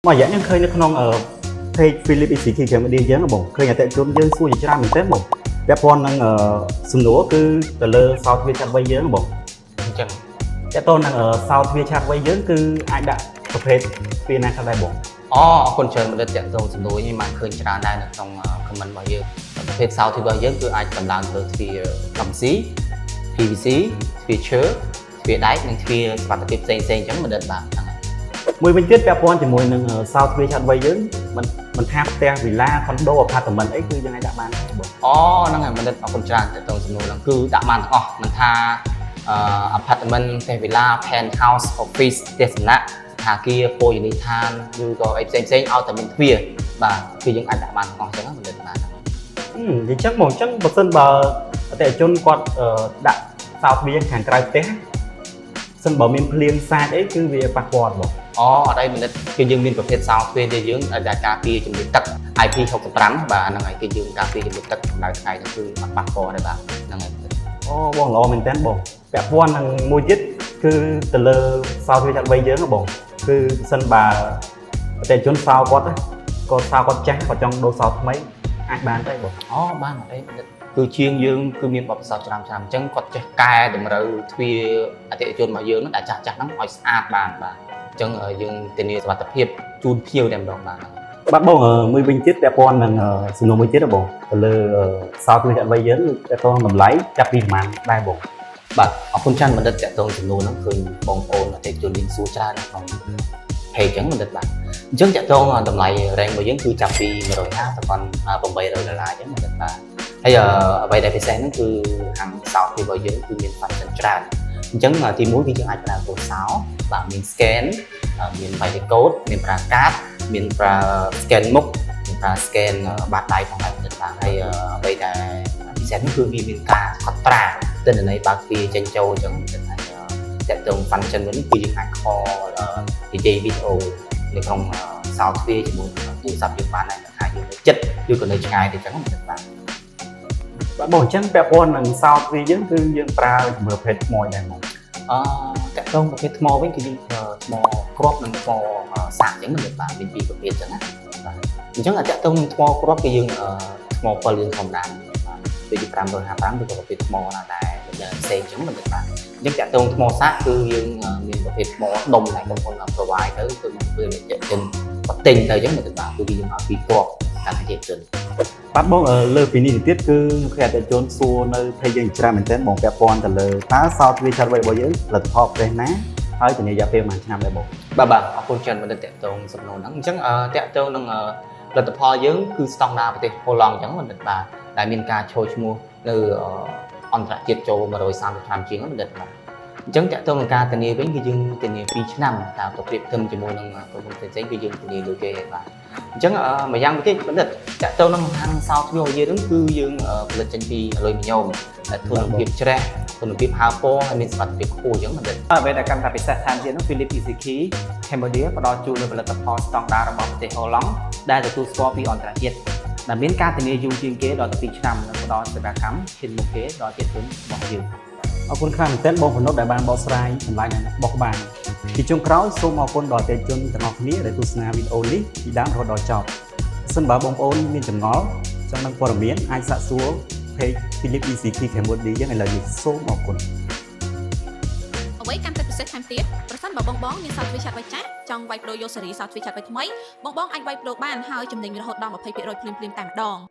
មួយរយៈខ្ញុំឃើញនៅក្នុងpage Philip Easy Key Cambodia យើងហ៎បងឃើញអតិថិជនយើងសួរជាច្រើនមែនទែនបងពាក់ព័ន្ធនឹងសំណួរគឺទៅលើសោទ្វារឆ្លាតវៃយើងហ៎បង អញ្ចឹង តើតើនឹងសោទ្វារឆ្លាតវៃយើងគឺអាចដាក់ប្រភេទទ្វារណាខ្លះដែរបង អូអរគុណច្រើនបណ្ឌិតតាក់ទងសំណួរនេះមកឃើញច្រើនដែរនៅក្នុង comment របស់យើងប្រភេទសោទ្វាររបស់យើងគឺអាចតម្លើងទៅទ្វារ MC PVC ទ្វារឈើទ្វារដែកនិងទ្វារសុវត្ថិភាពផ្សេងៗអញ្ចឹងបណ្ឌិតបាទហ្នឹងហើយ មួយវិញទៀតពាក់ព័ន្ធជាមួយនឹងសោទ្វារឆ្លាតវៃយើងមិនមិនថាផ្ទះវីឡាខុនដូ apartment អីគឺយើងអាចដាក់បានដែរបង អូហ្នឹងហើយបណ្ឌិតអរគុណច្រើនតាក់ទងសំណួរហ្នឹងគឺដាក់បានទាំងអស់មិនថាapartment ផ្ទះវីឡា penthouse office ផ្ទះសំណាក់សណ្ឋាគារភោជនីយដ្ឋានឬក៏អីផ្សេងៗឲ្យតែមានទ្វារបាទគឺយើងអាចដាក់បានទាំងអស់អញ្ចឹងណាបណ្ឌិតបាទ អញ្ចឹងបងអញ្ចឹងបើសិនបើអតិថិជនគាត់ដាក់សោទ្វារខាងក្រៅផ្ទះសិនបើមានភ្លៀងសាចអីគឺវាប៉ះពាល់បង អូអត់អីបណ្ឌិតគឺយើងមានប្រភេទសោទ្វារដែលយើងដែលការពារជំងឺទឹក IP65 បាទហ្នឹងហើយគឺយើងការពារជំងឺទឹកកម្ដៅថ្ងៃហ្នឹងគឺអត់ប៉ះពាល់ទេបាទហ្នឹងហើយបណ្ឌិត អូបងល្អមែនតើបងពាក់ព័ន្ធនឹងមួយទៀតគឺទៅលើសោទ្វារឆ្លាតវៃយើងហ៎បងគឺបើសិនបើអតិថិជនសោគាត់ណាគាត់សោគាត់ចាស់គាត់ចង់ដូរសោថ្មីអាចបានទេបង អូបានអត់អីបណ្ឌិតគឺជាងយើងគឺមានបទពិសោធន៍ច្រើនច្រើនអញ្ចឹងគាត់ចេះកែតម្រូវទ្វារអតិថិជនរបស់យើងហ្នឹងដែលចាស់ចាស់ហ្នឹងឲ្យស្អាតបានបាទអញ្ចឹងយើងធានាសុវត្ថិភាពជូនភ្ញៀវតែម្ដងបាទហ្នឹង បាទបងមួយវិញទៀតពាក់ព័ន្ធនឹងសំណួរមួយទៀតហ៎បងទៅលើសោទ្វារឆ្លាតវៃយើងគឺពាក់ព័ន្ធតម្លៃចាប់ពីប្រហែលដែរបង បាទអរគុណច្រើនបណ្ឌិតតាក់ទងចំនួនហ្នឹងឃើញបងប្អូនអតិថិជនយើងសួរច្រើននៅក្នុង page អញ្ចឹងបណ្ឌិតបាទអញ្ចឹងតាក់ទងតម្លៃ range របស់យើងគឺចាប់ពី150ទៅដល់800ដុល្លារអញ្ចឹងបណ្ឌិតបាទហើយអ្វីដែលពិសេសហ្នឹងគឺខាងសោទ្វាររបស់យើងគឺមាន function ច្រើនអញ្ចឹងទីមួយគឺយើងអាចប្រើទូរស័ព្ទបាទមាន scan មានវាយ code មានប្រើកាតមានប្រើ scan មុខមានប្រើ scan បាតដៃផងដែរបណ្ឌិតបាទហើយអ្វីដែលពិសេសហ្នឹងគឺវាមានការកត់ត្រាទិន្នន័យបើកទ្វារចេញចូលអញ្ចឹងបណ្ឌិតហើយតាក់ទង function មួយនេះគឺយើងអាច call និយាយវីដេអូនៅក្នុងសោទ្វារជាមួយនឹងទូរស័ព្ទយើងបានដែរមិនថាយើងនៅជិតឬក៏នៅឆ្ងាយទេអញ្ចឹងបណ្ឌិតបាទ បាទបងអញ្ចឹងពាក់ព័ន្ធនឹងសោទ្វារយើងគឺយើងប្រើជាមួយប្រភេទថ្មដែរមក អឺតាក់ទងប្រភេទថ្មវិញគឺយើងប្រើថ្មគ្រាប់និងថ្មសាកអញ្ចឹងមិនបាទមានពីរប្រភេទអញ្ចឹងណាបាទអញ្ចឹងអាតាក់ទងនឹងថ្មគ្រាប់គឺយើងថ្មពិលយើងធម្មតាបាទដូចជា555ឬក៏ប្រភេទថ្មណាដែលផ្សេងអញ្ចឹងមិនបាទអញ្ចឹងតាក់ទងថ្មសាកគឺយើងមានប្រភេទថ្មដុំដែលក្រុមហ៊ុន provide ទៅគឺពេលអ្នកជនគាត់ទិញទៅអញ្ចឹងមិនបាទគឺយើងឲ្យពីរគ្រាប់តាមអតិថិជន បាទបងលើពីនេះទៅទៀតគឺខ្ញុំឃើញអតិថិជនសួរនៅ page យើងច្រើនមែនទែនបងពាក់ព័ន្ធទៅលើតើសោទ្វារឆ្លាតវៃរបស់យើងផលិតផលប្រទេសណាហើយធានារយៈពេលប៉ុន្មានឆ្នាំដែរបង បាទបាទអរគុណច្រើនបណ្ឌិតតាក់ទងសំណួរហ្នឹងអញ្ចឹងតាក់ទងនឹងផលិតផលយើងគឺស្តង់ដារប្រទេសហូឡង់អញ្ចឹងបណ្ឌិតបាទដែលមានការចូលឈ្មោះនៅអន្តរជាតិចូល130ឆ្នាំជាងបណ្ឌិតបាទអញ្ចឹងតាក់ទងនឹងការធានាវិញគឺយើងធានា2ឆ្នាំតាមទៅប្រៀបធៀបជាមួយនឹងក្រុមហ៊ុនផ្សេងៗគឺយើងធានាលើគេបាទអញ្ចឹងម្យ៉ាងវិញទៀតបណ្ឌិតតាក់ទងនឹងហាងសោទ្វារយើងហ្នឹងគឺយើងផលិតចេញពីអាលុយមីញ៉ូមដែលធន់ភាពច្រេះធន់ភាពហើពណ៌ហើយមានសុវត្ថិភាពខ្ពស់អញ្ចឹងបណ្ឌិត អ្វីដែលកាន់តែពិសេសថែមទៀតនោះ Philip Easy Key Cambodia ផ្ដល់ជូននូវផលិតផលស្តង់ដាររបស់ប្រទេសហូឡង់ដែលទទួលស្គាល់ពីអន្តរជាតិដែលមានការធានាយូរជាងគេដល់ទៅ2ឆ្នាំនិងផ្ដល់សេវាកម្មឈានមុខគេដល់ជាតិជនរបស់យើង អរគុណខ្លាំងមែនទែនបងប្រណុតដែលបានបកស្រាយចម្លើយនិងបោះបានពីចុងក្រោយសូមអរគុណដល់អតិថិជនទាំងអស់គ្នាដែលទស្សនាវីដេអូនេះពីដើមរហូតដល់ចប់សិនបើបងប្អូនមានចម្ងល់ចង់ដឹងព័ត៌មានអាចសាកសួរ page Philip Easy Key Cambodia យើងឥឡូវនេះសូមអរគុណ អ្វីកាន់តែពិសេសថែមទៀតប្រសិនបើបងបងមានសោទ្វារឆ្លាតវៃចាស់ចង់វាយប្ដូរយកស៊េរីសោទ្វារឆ្លាតវៃថ្មីបងបងអាចវាយប្ដូរបានហើយចំណេញរហូតដល់20%ភ្លាមៗតែម្ដង។